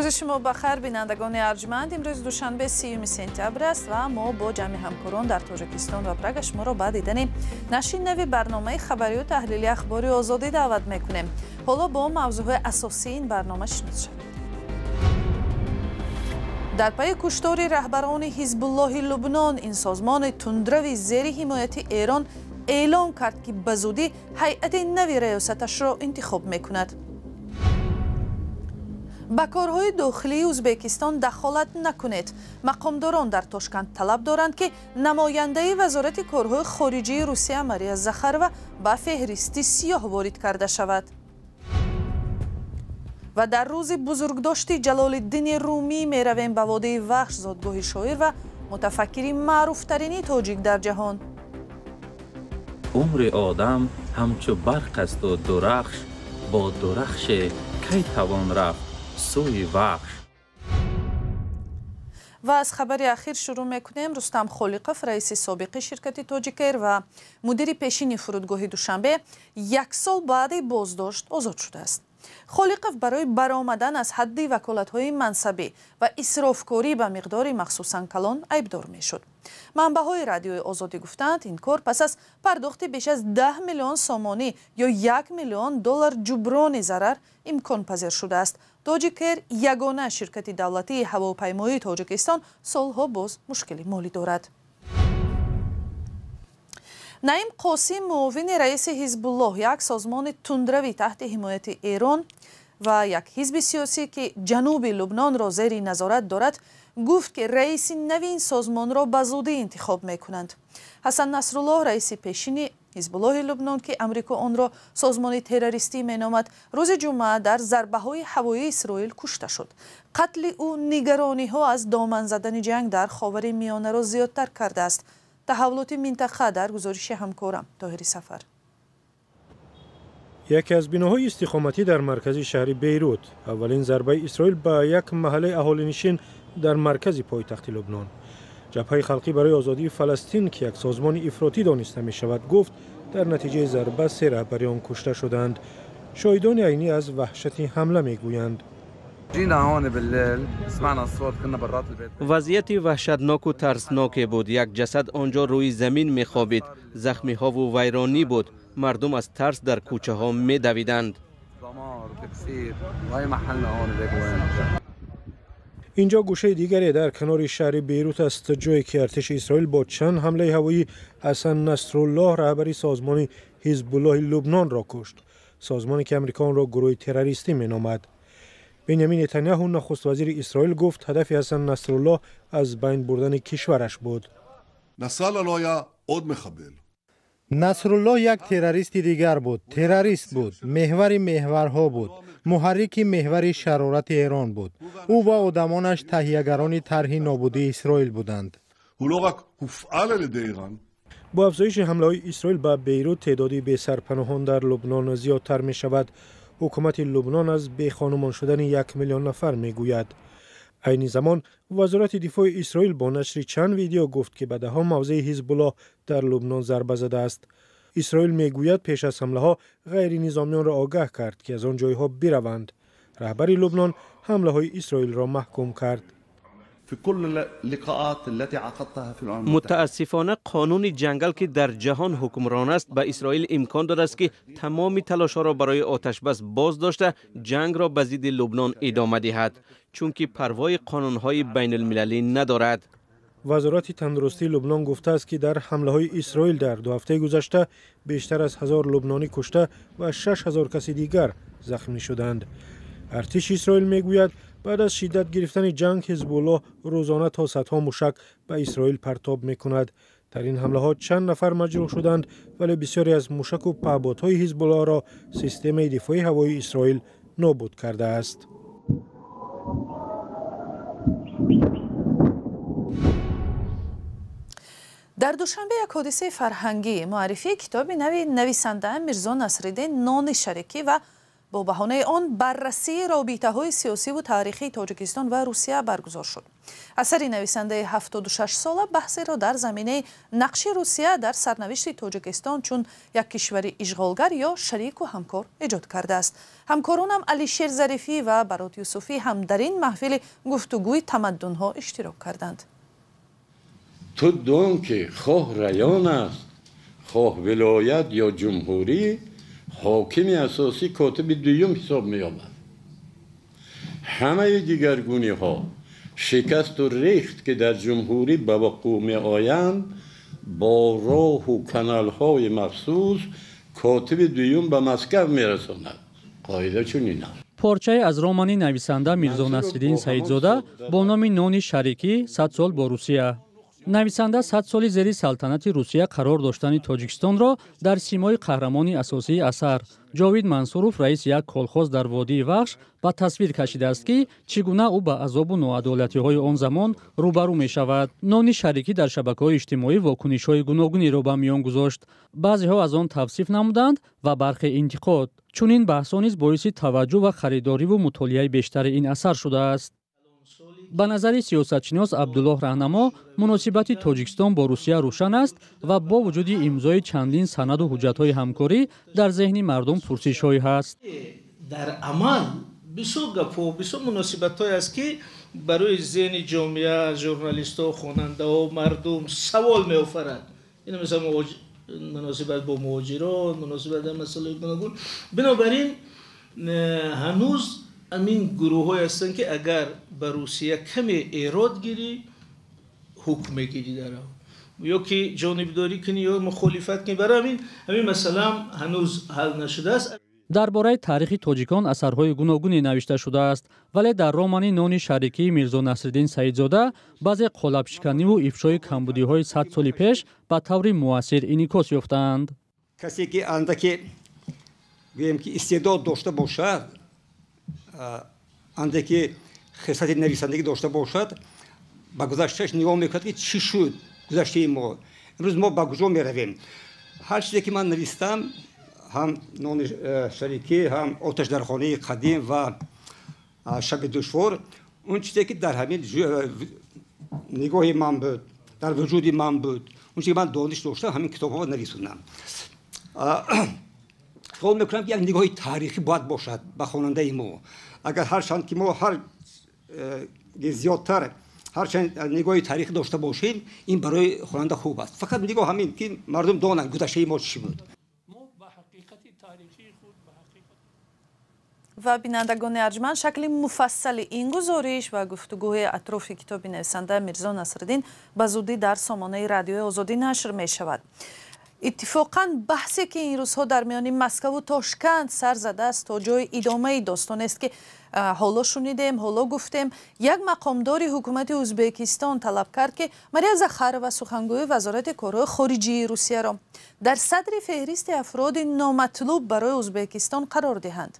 Рӯзи шумо ба хайр, бинандагони арҷманд. Имрӯз душанбе 30 сентябр аст ва мо бо ҷамъи ҳамкорон дар Тоҷикистон ва Прага шуморо ба дидани нашри нави барномаи хабарию таҳлили Ахбори Озодӣ даъват мекунем. Ҳоло бо мавзӯъҳои асосии ин барнома шинос шавед. Дар пайи куштори раҳбарони Ҳизбуллоҳи Лубнон, ин созмони тундрави зери ҳимояти Эрон эълон кард, ки ба зудӣ ҳайати нави раёсаташро интихоб мекунад. Ба корҳои дохилии Ӯзбекистон дахолат накунед. Мақомдорон дар Тошканд талаб доранд, ки намояндаи вазорати корҳои хориҷии Русия Мария Захарова ба феҳристи сиёҳ ворид карда шавад. Ва дар рӯзи бузургдошти Ҷалолиддини Румӣ меравем ба водии Вахш, зодгоҳи шоир ва мутафаккири маъруфтарини тоҷик дар ҷаҳон. Умри одам ҳамчу барқ асту дурахш, бо дурахше кай тавон рафт сӯи Вахш. Ва аз хабари ахир шурӯъ мекунем. Рустам Холиқов, раиси собиқи ширкати Тоҷикэйр ва мудири пешини фурудгоҳи Душанбе, як сол баъди боздошт озод шудааст. Холиқов барои баромадан аз ҳадди ваколатҳои мансабӣ ва исрофкорӣ ба миқдори махсусан калон айбдор мешуд. Манбаъҳои Радиои Озодӣ гуфтанд, ин кор пас аз пардохти беш аз 10 миллион сомонӣ ё 1 миллион доллар ҷуброни зарар имконпазир шудааст. Тоҷикэйр, ягона ширкати давлатии ҳавопаймоии Тоҷикистон, солҳо боз мушкили молӣ дорад. Наим Қосим, муовини раиси Ҳизбуллоҳ, як созмони тундравӣ таҳти ҳимояти Эрон ва як ҳизби сиёсӣ, ки ҷануби Лубнонро зери назорат дорад, гуфт, ки раиси нави ин созмонро ба зудӣ интихоб мекунанд. Ҳасан Насруллоҳ, раиси пешини Ҳизбуллоҳи Лубнон, ки Амрико онро созмони террористӣ меномад, рӯзи ҷумъа дар зарбаҳои ҳавоии Исроил кушта шуд. Қатли ӯ нигарониҳо аз доман задани ҷанг дар Ховари Миёнаро зиёдтар кардааст. Таҳаввулоти минтақа дар гузориши ҳамкорам Тоҳири Сафар. Яке аз биноҳои истиқоматӣ дар маркази шаҳри Бейрут. Аввалин зарбаи Исроил ба як маҳаллаи аҳолинишин дар маркази пойтахти Лубнон. Ҷабҳаи халқӣ барои озодии Фаластин, ки як созмони ифротӣ дониста мешавад, гуфт, дар натиҷаи зарба се раҳбари он кушта шуданд. Шоҳидони айнӣ аз ваҳшати ҳамла мегӯянд. Вазъияти ваҳшатноку тарсноке буд. Як ҷасад он ҷо рӯи замин мехобид. Захмиҳову вайронӣ буд. Мардум аз тарс дар кӯчаҳо медавиданд. Инҷо гӯшаи дигаре дар канори шаҳри Бейрут аст, ҷое ки артиши Исроил бо чанд ҳамлаи ҳавоӣ Ҳасан Насруллоҳ, раҳбари созмони Ҳизбуллоҳи Лубнонро кушт, созмоне ки Амрико онро гурӯҳи террористӣ меномад. Бенямин Нетаняҳу, нахуствазири Исроил, гуфт, ҳадафи Ҳасан Насруллоҳ аз байн бурдани кишвараш буд. Насруллоҳ як террористи дигар буд. Террорист буд, меҳвари меҳварҳо буд, муҳаррики меҳвари шарорати Эрон буд. Ӯ ва одамонаш таҳиягарони тарҳи нобудии Исроил буданд. Бо афзоиши ҳамлаҳои Исроил ба Бейрут, теъдоди бесарпаноҳон дар Лубнон зиёдтар мешавад. Ҳукумати Лубнон аз бехонумон шудани 1 миллион нафар мегӯяд. Айни замон вазорати дифои Исроил бо нашри чанд видео гуфт, ки ба даҳҳо мавзеи Ҳизбуллоҳ дар Лубнон зарба задааст. Исроил мегӯяд, пеш аз ҳамлаҳо ғайринизомиёнро огаҳ кард, ки аз он ҷойҳо бираванд. Раҳбари Лубнон ҳамлаҳои Исроилро маҳкум кард. Мутаассифона, қонуни ҷангал, ки дар ҷаҳон ҳукмрон аст, ба Исроил имкон додааст, ки тамоми талошҳоро барои оташбас боз дошта, ҷангро ба зидди Лубнон идома диҳад, чунки парвои қонунҳои байналмилалӣ надорад. Вазорати тандурустии Лубнон гуфтааст, ки дар ҳамлаҳои Исроил дар 2 ҳафтаи гузашта бештар аз 1000 лубнонӣ кушта ва 6000 каси дигар захмӣ шуданд. Артиши Исроил мегӯяд, баъд аз шиддат гирифтани ҷанг Ҳизбуллоҳ рӯзона то садҳо мушак ба Исроил партоб мекунад. Дар ин ҳамлаҳо чанд нафар маҷрӯҳ шуданд, вале бисёре аз мушаку паҳботҳои Ҳизбуллоҳро системаи дифои ҳавоии Исроил нобуд кардааст. Дар Душанбе як ҳодисаи фарҳангӣ: муаррифии китоби нави нависанда Мирзо Насриддин «Нони шарикӣ» ва Бо баҳонаи он баррасии робитаҳои сиёсиву таърихии Тоҷикистон ва Русия баргузор шуд. Асари нависандаи 76-сола баҳсеро дар заминаи нақши Русия дар сарнавишти Тоҷикистон чун як кишвари ишғолгар ё шарику ҳамкор эҷод кардааст. Ҳамкоронам Алишер Зарифӣ ва Барот Юсуфӣ ҳам дар ин маҳфили гуфтугӯи тамаддунҳо иштирок карданд. Ту дон ки хоҳ район аст, хоҳ вилоят ё ҷумҳурӣ, ҳокими асосӣ котиби дуюм ҳисоб меёбад. Ҳамаи дигаргуниҳо, шикасту рехт, ки дар ҷумҳурӣ ба вуқӯъ меоянд, бо роҳу каналҳои махсус котиби дуюм ба Москав мерасонад. Қоида чунин аст. Порчае аз романи нависанда Мирзо Насриддин Саидзода бо номи «Нони шарикӣ: 100 сол бо Русия». Нависанда 100 соли зери салтанати Русия қарор доштани Тоҷикистонро дар симои қаҳрамони асосии асар, Ҷовид Мансуров, раиси як колхоз дар водии Вахш, ба тасвир кашидааст, ки чӣ гуна ӯ ба азобу ноадолатиҳои он замон рӯбарӯ мешавад. «Нони шарикӣ» дар шабакаҳои иҷтимоӣ вокунишҳои гуногунеро ба миён гузошт. Баъзеҳо аз он тавсиф намуданд ва бархе интиқод. Чунин баҳсҳо низ боиси таваҷҷӯҳ ва харидориву мутолиаи бештари ин асар шудааст. Ба назари сиёсатшинос Абдуллоҳ Раҳнамо, муносибати Тоҷикистон бо Русия рӯшан аст ва бо вуҷуди имзои чандин санаду ҳуҷҷатҳои ҳамкорӣ дар зеҳни мардум пурсишҳое ҳаст. Дар амал бисёр гапҳо, бисёр муносибатҳое аст, ки барои зеҳни ҷомеа, журналистҳо, хонандаҳо, мардум савол меофарад. Ин масалан муносибат бо муҳоҷирон, муносибат дар масъалаҳои гуногун. Бинобар ин ҳанӯз ҳамин гурӯҳҳое ҳастанд, ки агар ба Русия каме эрод гирӣ, ҳукм мегирӣ дар ё ки ҷонибдорӣ кунӣ ё мухолифат кунӣ. Барои ҳамин масъалаам ҳанӯз ҳал нашудааст. Дар бораи таърихи тоҷикон асарҳои гуногуне навишта шудааст, вале дар романи «Нони шарикии» Мирзо Насриддин Саидзода баъзе қолабшиканиву ифшои камбудиҳои 100 соли пеш ба таври муассир инъикос ёфтаанд. Касе ки андаке, гӯем ки, истеъдод дошта бошад, андаке хислати нависандагӣ дошта бошад, ба гузаштааш нигоҳ мекунад, ки чӣ шуд гузаштаи мо, имрӯз мо ба куҷо меравем. Ҳар чизе ки ман навистам, ҳам «Нони шарикӣ», ҳам «Оташ дар хонаи қадим» ва «Шаби душвор», он чизе ки дар ҳамин нигоҳи ман буд, дар вуҷуди ман буд, он чизе ки ман дониш доштам, ҳамин китобҳо нависондам. Хаёл мекунам, ки як нигоҳи таърихӣ бояд бошад ба хонандаи мо. Агар ҳарчанд ки мо ҳар зиёдтар ҳарчанд нигоҳи таърихӣ дошта бошем, ин барои хонанда хуб аст. Фақат нигоҳ ҳамин ки мардум донанд, гузаштаи мо чӣ буд. Ва бинандагони арҷманд, шакли муфассали ин гузориш ва гуфтугӯи атрофи китоби нависанда Мирзо Насриддин ба зудӣ дар сомонаи Радиои Озодӣ нашр мешавад. Иттифоқан баҳсе, ки ин рӯзҳо дар миёни Москаву Тошканд сар задааст, то ҷои идомаи достонест, ки ҳоло шунидем, ҳоло гуфтем. Як мақомдори ҳукумати Ӯзбекистон талаб кард, ки Мария Захарова, сухангӯи Вазорати корҳои хориҷии Русияро, дар садри феҳристи афроди номатлуб барои Ӯзбекистон қарор диҳанд.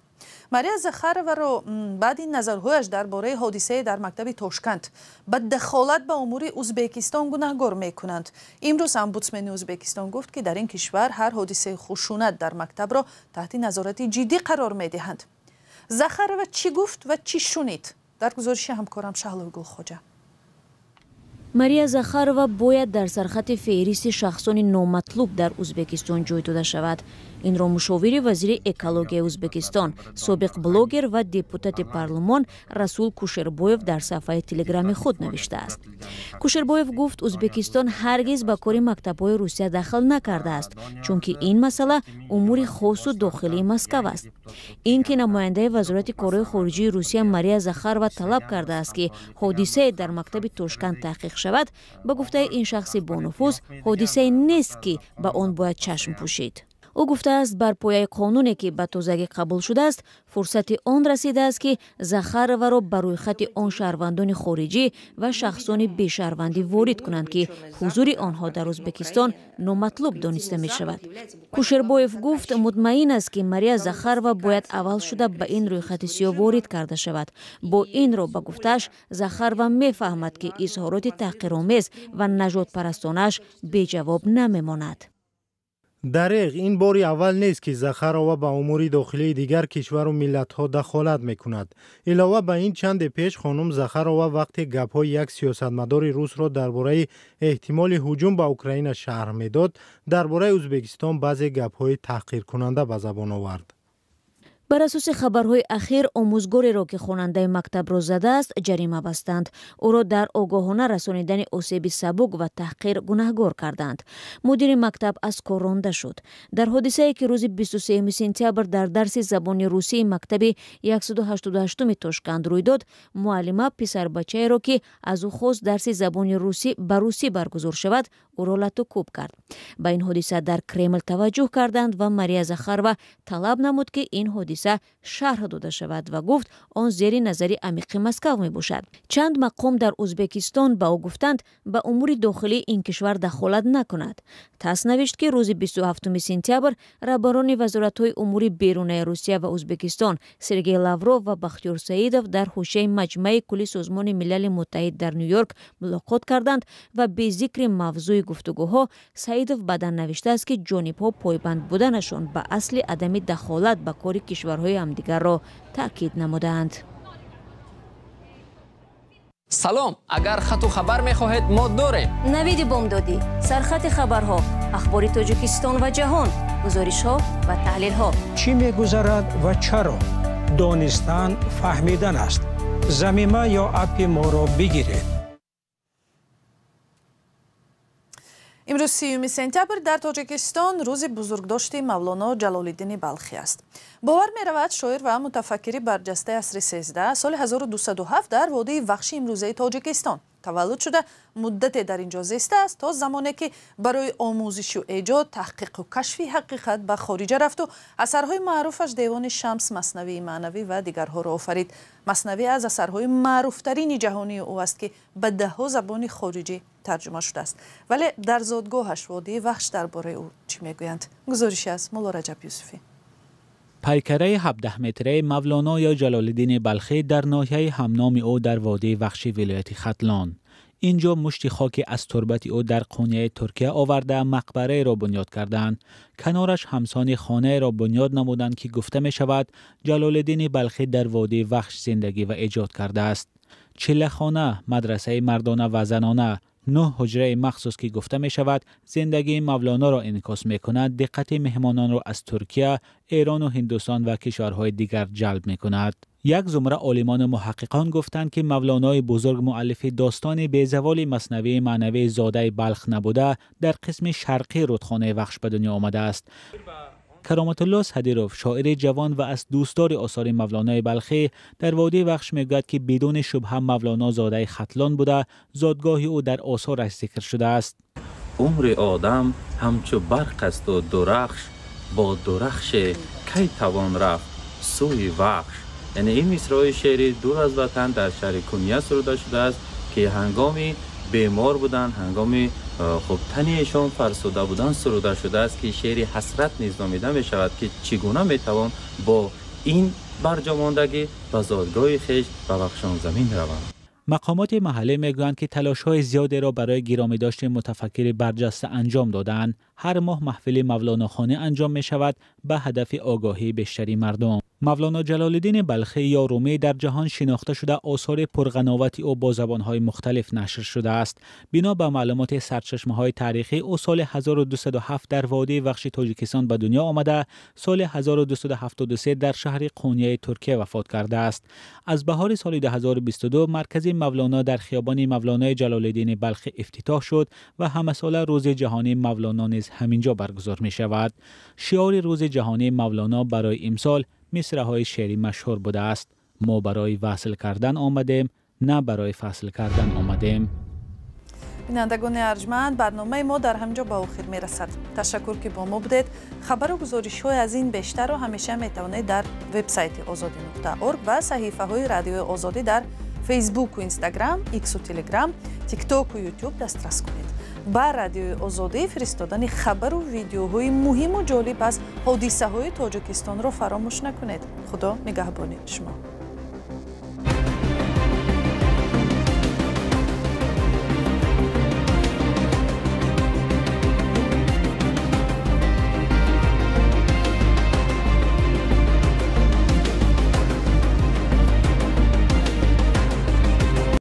Мария Захароваро баъди назарҳояш дар бораи ҳодисае дар мактаби Тошканд ба дахолат ба умури Ӯзбекистон гунаҳгор мекунанд. Имрӯз омбудсмени Ӯзбекистон гуфт, ки дар ин кишвар ҳар ҳодисаи хушунат дар мактабро таҳти назорати ҷиддӣ қарор медиҳанд. Захарова чӣ гуфт ва чӣ шунид, дар гузориши ҳамкорам Шаҳлои Гулхоҷа. Мария Захарова бояд дар сархати феҳристи шахсони номатлуб дар Ӯзбекистон ҷой дода шавад. Инро мушовири вазири экологияи Ӯзбекистон, собиқ блогер ва депутати парлумон Расул Кушербоев дар саҳфаи телеграми худ навиштааст. Кушербоев гуфт, Ӯзбекистон ҳаргиз ба кори мактабҳои Русия дахл накардааст, чунки ин масъала умури хосу дохилии Москав аст. Ин ки намояндаи Вазорати корҳои хориҷии Русия Мария Захарова талаб кардааст, ки ҳодисае дар мактаби Тошканд таҳқиқ шавад, ба гуфтаи ин шахси бонуфуз, ҳодисае нест, ки ба он бояд чашм пӯшид. Ӯ гуфтааст, бар пояи қонуне, ки ба тозагӣ қабул шудааст, фурсати он расидааст, ки Захароваро ба рӯйхати он шаҳрвандони хориҷӣ ва шахсони бешаҳрвандӣ ворид кунанд, ки ҳузури онҳо дар Ӯзбекистон номатлуб дониста мешавад. Кушербоев гуфт, мутмаин аст, ки Мария Захарова бояд аввал шуда ба ин рӯйхати сиёҳ ворид карда шавад. Бо ин ро, ба гуфтааш, Захарова мефаҳмад, ки изҳороти таҳқиромез ва нажодпарастонааш беҷавоб намемонад. Дареғ, ин бори аввал нест, ки Захарова ба умури дохилии дигар кишвару миллатҳо дахолат мекунад. Илова ба ин, чанде пеш хонум Захарова вақте гапҳои як сиёсатмадори русро дар бораи эҳтимоли ҳуҷум ба Украина шарҳ медод, дар бораи Ӯзбекистон баъзе гапҳои таҳқиркунанда ба забон овард. Бар асоси хабарҳои ахир, омӯзгореро, ки хонандаи мактабро задааст, ҷарима бастанд. Ӯро дар огоҳона расонидани осеби сабук ва таҳқир гунаҳгор карданд. Мудири мактаб аз кор ронда шуд. Дар ҳодисае, ки рӯзи 23 сентябр дар дарси забони русии мактаби 188 Тошканд рӯй дод, муаллима писарбачаеро, ки аз ӯ хост дарси забони русӣ ба русӣ баргузор шавад, ӯро лату кӯб кард. Ба ин ҳодиса дар Кремл таваҷҷӯҳ карданд ва Мария Захарова талаб намуд, ки ин ҳодиса шарҳ дода шавад ва гуфт, он зери назари амиқи Москав мебошад. Чанд мақом дар Ӯзбекистон ба ӯ гуфтанд, ба умури дохилии ин кишвар дахолат накунад. ТАСС навишт, ки рӯзи 27 сентябр раҳбарони вазоратҳои умури берунаи Русия ва Ӯзбекистон Сергей Лавров ва Бахтиёр Саидов дар ҳошияи Маҷмаи кулли Созмони Милали Муттаҳид дар Ню-Йорк мулоқот карданд ва бе зикри мавзӯи гуфтугӯҳо Саидов баъдан навиштааст, ки ҷонибҳо пойбанд буданашон ба асли адами дахолат ба кори кишварҳои ҳамдигарро таъкид намудаанд. Салом, агар хату хабар мехоҳед, мо дорем. Навиди бомдодӣ, сархати хабарҳо, ахбори Тоҷикистон ва ҷаҳон, гузоришҳо ва таҳлилҳо. Чӣ мегузарад ва чаро? Донистан фаҳмидан аст. Замима ё аппи моро бигиред. Имрӯз 30 сентябр дар Тоҷикистон рӯзи бузургдошти Мавлоно Ҷалолиддини Балхӣ аст. Бовар меравад, шоир ва мутафаккири барҷастаи асри 13 соли 1207 дар водии Вахши имрӯзаи Тоҷикистон таваллуд шуда, муддате дар ин ҷо зистааст, то замоне ки барои омӯзишу эҷод, таҳқиқу кашфи ҳақиқат ба хориҷа рафту асарҳои маъруфаш Девони Шамс, Маснавии маънавӣ ва дигарҳоро офарид. Маснавӣ аз асарҳои маъруфтарини ҷаҳонии ӯ аст, ки ба даҳҳо забони хориҷӣ тарҷума шудааст. Вале дар зодгоҳаш водии Вахш дар бораи ӯ чӣ мегӯянд? Гузорише аз Мулло Раҷаб Юсуфӣ. Пайкараи 17-метраи Мавлоно ё Ҷалолиддини Балхӣ дар ноҳияи ҳамноми ӯ дар водии Вахши вилояти Хатлон. Инҷо мушти хоки аз турбати ӯ дар Қуняи Туркия оварда мақбараеро бунёд карданд. Канораш ҳамсони хонаеро бунёд намуданд, ки гуфта мешавад Ҷалолиддини Балхӣ дар водии Вахш зиндагӣ ва эҷод кардааст. Чиллахона, мадрасаи мардона ва занона, 9 ҳуҷраи махсус, ки гуфта мешавад зиндагии Мавлоноро инъикос мекунад, диққати меҳмононро аз Туркия, Эрону Ҳиндустон ва кишварҳои дигар ҷалб мекунад. Як зумра олимону муҳаққиқон гуфтанд, ки Мавлонои бузург муаллифи достони безаволи Маснавии маънавии зодаи Балх набуда, дар қисми шарқии рудхонаи Вахш ба дунё омадааст. Кароматулло Садиров, шоири ҷавон ва аз дӯстдори осори Мавлонои Балхӣ, дар водии Вахш мегӯяд, ки бидуни шубҳа Мавлоно зодаи Хатлон буда, зодгоҳи ӯ дар осораш зикр шудааст. Умри одам ҳамчу барқ асту дурахш, бо дурахше кай тавон рафт сӯи Вахш. Яъне ин мисраи шеъри дур аз ватан дар шаҳри Куния суруда шудааст, ки ҳангоми бемор будан, ҳангоми хуб тани эшон фарсуда будан суруда шудааст, ки шеъри ҳасрат низ номида мешавад, ки чӣ гуна метавон бо ин барҷомондагӣ ба зодгоҳи хеш ба Вахшонзамин раванд. Мақомоти маҳаллӣ мегӯянд, ки талошҳои зиёдеро барои гиромидошти мутафаккири барҷаста анҷом додаанд. Ҳар моҳ маҳфили Мавлонохонӣ анҷом мешавад ба ҳадафи огоҳии бештари мардум. Мавлоно Ҷалолиддини Балхӣ ё Румӣ дар ҷаҳон шинохта шуда, осори пурғановати ӯ бо забонҳои мухталиф нашр шудааст. Бино ба маълумоти сарчашмаҳои таърихӣ, ӯ соли 1207 дар водии Вахши Тоҷикистон ба дунё омада, соли 1273 дар шаҳри Қуняи Туркия вафот кардааст. Аз баҳори соли 2022 маркази Мавлоно дар хиёбони Мавлонои Ҷалолиддини Балхӣ ифтитоҳ шуд ва ҳамасола Рӯзи ҷаҳонии Мавлоно низ ҳаминҷо баргузор мешавад. Шиори Рӯзи ҷаҳонии Мавлоно барои имсол мисраҳои шеъри машҳур будааст: мо барои васл кардан омадем, на барои фасл кардан омадем. Бинандагони арҷманд, барномаи мо дар ҳамин ҷо ба охир мерасад. Ташаккур, ки бо мо будед. Хабару гузоришҳои аз ин бештарро ҳамеша метавонед дар вебсайти озодӣ.орг ва саҳифаҳои Радиои Озодӣ дар Фейсбуку Инстаграм, Иксу Телеграм, Тиктоку Ютуб дастрас кунед. Ба Радиои Озодӣ фиристодани хабару видеоҳои муҳиму ҷолиб аз ҳодисаҳои Тоҷикистонро фаромӯш накунед. Худо нигаҳбони шумо.